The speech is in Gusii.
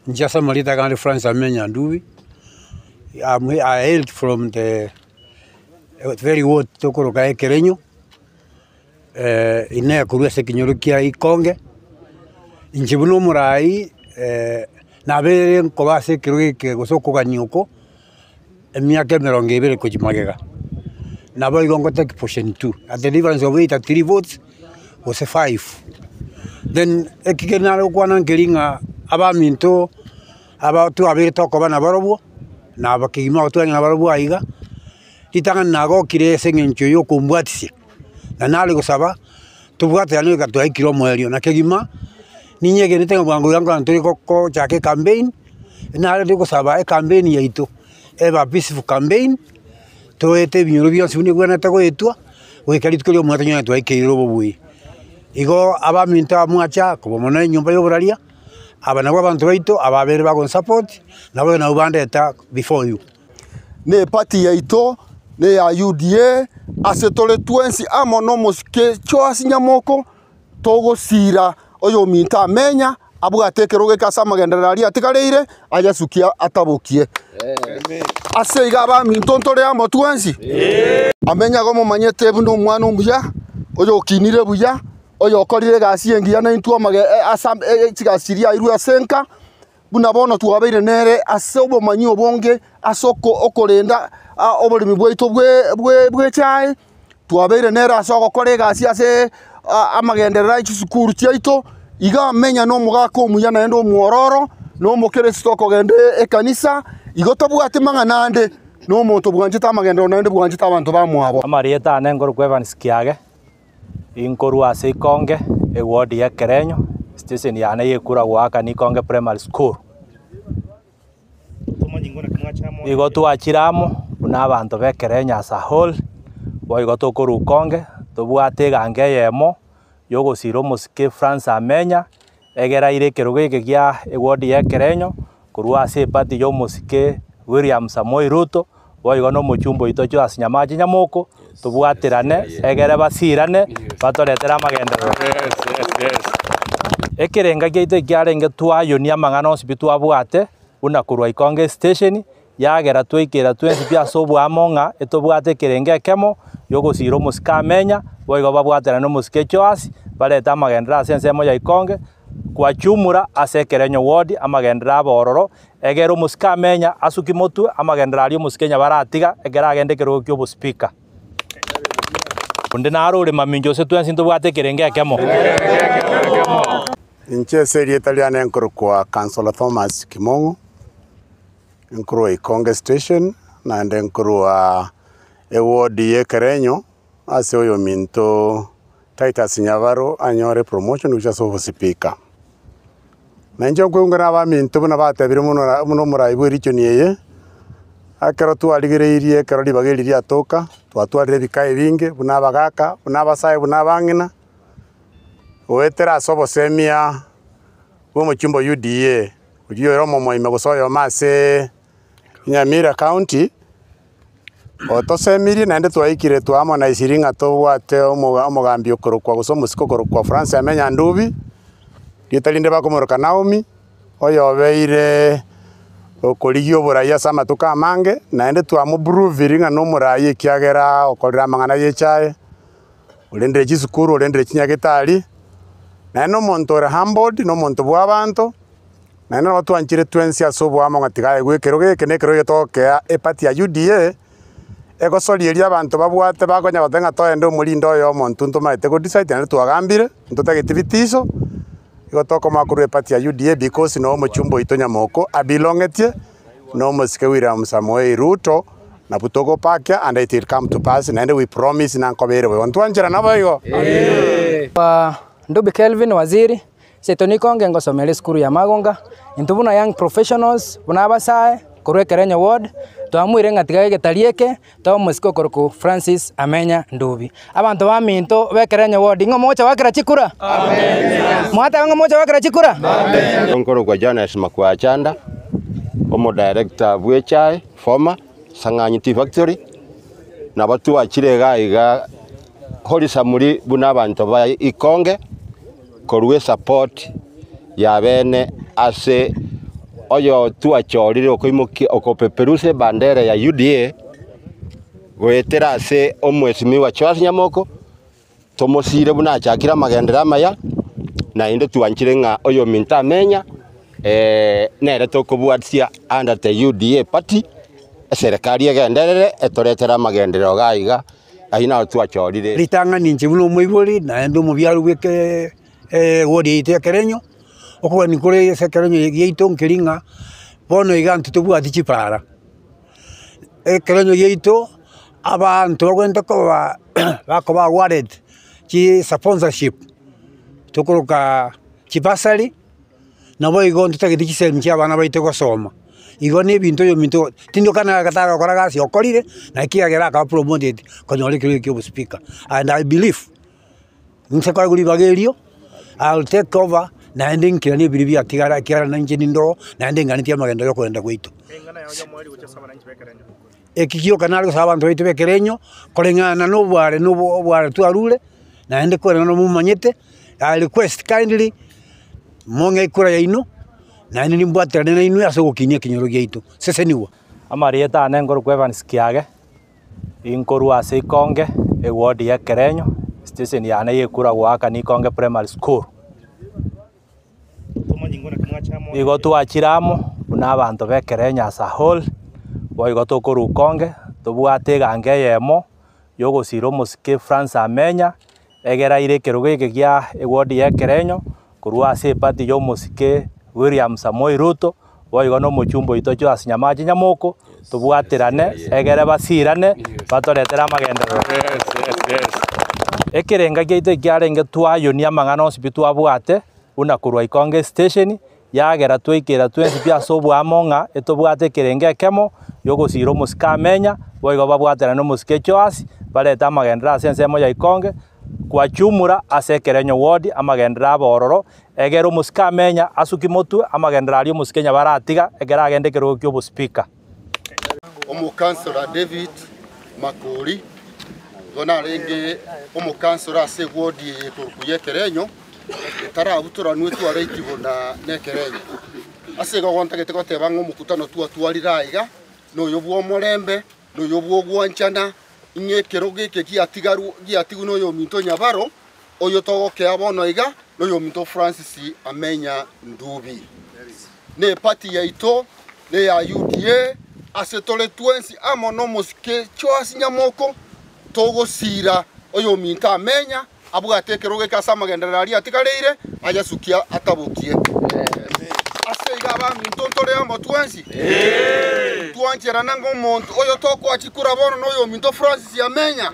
Inche ase amarieta aka nde Francis Amenya Ndubi, am I hailed from the very ward tokoroka Ekerenyo, ime korwa ase ekenyoro kia Ikonge, inche buna omorai nabeire nkoba ase ekerogo eke gose okogania oko, emiaka emerongo ebere gochia magega. Nabo igo ngo take portion two, at the difference of either three votes gose five. Then ekio nare gokwana nkeri ng'a abaminto aba twabeire tokoba nabarobwo, na abakegima aba twarenge nabarobwo aiga, ritang'ani nagokire ase eng'encho ya okombwatisia, na nare gosaba tobwaterane goika twaikire omoerio, na kegima ninyegenete ng'a bwango iga nkorora ntore gochaka ecampaign, Nare gosaba ecampaign yaito, ebe a peaceful campaign, toete ebinyoro bionsi buna ebwenerete goetwa, goika rituko ria omwaka tonyore twaikeire obobui. Igo abaminto aba mwacha korwa mono enyomba ya oboraria, aba nabwo abanto baito ababere bagonsupport, nabo nabwo bandeta before you. Na eparty yaito neya UDA, ase tore twensi amo na omosike Joash Nyamoko, togosiira oyominto amenya abwate ekerogo eke ase amagenderero aria atigareire, ayasukie atabokie. Ase igo abaminto ntore amo twensi? Amenya igo momanyete buna omwana omuya, oyokinire buya, oyokorire egasi engiya naintwe amage ase chigasi chiria airwe ase enka. Buna bono twabeire nere ase obomanyi obonge ase okorenda oboremi bwaito bw'echae, twabeire nere ase ogokora egasi ase amagenderero a chisukuru chiaito, iga amenya na omogaka omuya naende omwororo, na omokeresito okogenda ekanisa, igo tabwati mang'ana ande, na omonto bwanchete amagenderero naende bwanchete abanto bamwabo. Amarieta ane nkorokwa Evans Kiage. Inkorwa ase Ikonge, eward ya Ekerenyo, station yane y'ekura goaka ni Ikonge Primary School. Igo twachire amo buna abanto ba Ekerenyo as a whole, boigo tokorwa Ikonge, tobwate egango eyemo ya ogosira omosike Francis Amenya, egere aire ekerogo eke gia eward ya Ekerenyo, korwa ase eparty ya omosike William Samoei Ruto, boigo na omochumba oito Joash Nyamache Nyamoko, tobwaterane egere basirane batoretere amagenderero. Ekerenga giaito ekiarenge twayonia amang'ana onsi pi twabwate, buna korwa Ikonge estation, yagera twaikera twensi pi ase oboamo ng'a etobwate ekerengo ekemo giogosira omosike amenya, boigo babwaterane omosike Joash, barete amagenderero ase ensemo ya Ikonge, Kwachumura ase ekerenyo ward amagenderero abe ororo, egere omosike amenya asuki motwe amagenderero aria omosike nyabare atiga ekero agende ekerogo kia obospeaker. Onde naro ore mamincha gose twensi ntobwate ekerengo ekemo. Inche ase erieta riane nkorokwa Councillor Thomas Kimong'u, nkorwa Ikonge station, naende nkorwa eward ya Ekerenyo ase oyominto Titus Nyabaro anyore promotion gochia ase obosipika. Na inche nkoigwa abaminto buna batebire mono buna omorai bwe region eye, ekero twarigereirie ekero ribaga eri riatoka, twatwarire ebika ebinge buna abagaka, buna abasae, buna abang'ina, goetera ase obosemia bwa omochumba o UDA, oyio ore omomoime gose oyomo aseee Nyamira county. Otosemirie naende twaikire twamo na isiri ng'a tobwate omogambi okorokwa gose omosike okorokwa Francis Amenya Ndubi, rieta rinde bakomoroka Naomi, oyobeire okorigia oborai ase amatuko amange, naende twamopruviri ng'a nomorai ekiagera okorire amang'ana ya echae, orendire chisukuru, orendire chinyagetari, naende nomonto ore humbled, nomonto bw'abanto. Naende nabo twanchire twensi ase oboamo ng'a tiga aegwe ekerogo eke na ekerogo eke togokea eparty ya UDA, egosoria eria abanto babwate bakonya goteba ng'a toende omorinde oyomo intwe ntomaete go decide naende twagambire, ntotageti bitiso, igo tokomoa korwa eparty ya UDA because noo omochumba oito Nyamoko abelongetie na omosike William Samoei Ruto, nabwo togopakia and it will come to pass naende we promise na nkobeire boigo. Ntwancherana boigo? Ndubi Kelvin Waziri, Seito nikonge ngosomera esukuru ya Magonga, intwe buna young professionals, buna abasae, korwa Ekerenyo ward, twamoire ng'a tiga egetari eke, tobe omosike okorokwa Francis Amenya Ndubi. Abanto baminto ba Ekerenyo ward, ng'a mogocha goakera chikura? Mwateba ng'a mogocha goakera chikura? Nkorokwa Jones Makwachanda, omodirector bw'echae, former, Sang'anyi Tea Factory, nabo twachire iga iga korisamuri buna abanto ba Ikonge. Korwa esupport ya bene ase Oyo twachorire okoimokia okopeperusha ebandera ya UDA goetera ase omwesimigwa Joash Nyamoko, tomosire buna achakire amagenderero amaya, naende twanchire ng'a oyominto amenya nere tokobwatia under the UDA party, eserekari egenderere etoretere amagenderero iga iga, ayio naro twachorire. Ritang'ani inche buna omoibori naende omobiaru bwa ekee ewodi yaito ya ekerenyo, okogania kore ase ekerenyo giaito nkeri ng'a bono iga intwe tobwati chipara. Ekerenyo giaito, abanto bagwenerete koba bakoba awarded chi sponsorship, tokoroka chibasari, nabo igo ntotagete chisemi chia abana baito gosoma. Igo na ebinto oyominto tindokana tagokora gasi okorire, naki kiagera akaba promoted konyora ekero ekio obospeaker and I believe. Inche koegwa ribaga erio, I will take over naende nkiranie ebiria biatigara ekiagera nainche ninde oo, naende ng'anetie amagendo ya okogenda gwaito. Eki gioka nare gosaba abanto baito ba ekerenyo, koreng'ana na obware na obo obware twarure, naende koreng'ana momanyete, I request kindly, mong'e ekura yaino, naende nimbwaterane nainwe ase ogokinia ekenyoro giaito. Sesenigwa. Amarieta ane nkorokwa Evans Kiage. Inkorwa ase Ikonge, eward ya Ekerenyo, station yane ya ekura goaka ni Ikonge Primary School. Igo twachire amo buna abanto ba Ekerenyo as a whole, boigo tokorwa Ikonge, tobwate egango eyemo ya ogosira omosike Francis Amenya, egere aire ekerogo eke gia eward ya Ekerenyo, korwa ase eparty ya omosike William Samoei Ruto, boigo na omochumba oito Joash Nyamache Nyamoko, tobwaterane egere basirane batoretere amagenderero. Ekerenga giaito ekiarenge twayonia amang'ana onsi pi twabwate, buna korwa Ikonge estation, yagera twaikera twensi pi ase oboamo ng'a etobwate ekerengo ekemo, ya ogosira omosike amenya, boigo babwaterane na omosike Joash, barete amagenderero ase ensemo ya Ikonge, Kwachumura ase ekerenyo ward amagenderero abe ororo, egere omosike amenya asuki motwe, amagenderero aria omosike nyabare atiga ekero agenda ekerogo kia obospeaker. Omokansora David Makori, igo narenge omokansora ase eward eye ekorokwa y'Ekerenyo, etarabutoranwa etware itibo na n'Ekerenyo. Ase igo ntagete goteba ng'a omokutano twatwarire aiga, noyo bw'omorembe, noyo bw'ogwanchana, ng'a ekerogo eke giatigarwe giatigwe noyominto Nyabaro, oyo togokea bono iga, noyominto Francis Amenya Ndubi. Ne eparty yaito neya UDA, ase tore twensi amo nomosike Joash Nyamoko, togosira oyominto Amenya abwate ekerogo eke ase amagenderero aria atigareire, ayasukie atabokie. Ase igo abaminto ntore amo twensi, twancherana ng'a omonto oyo tokoa chikura bono noyominto Francis Amenya.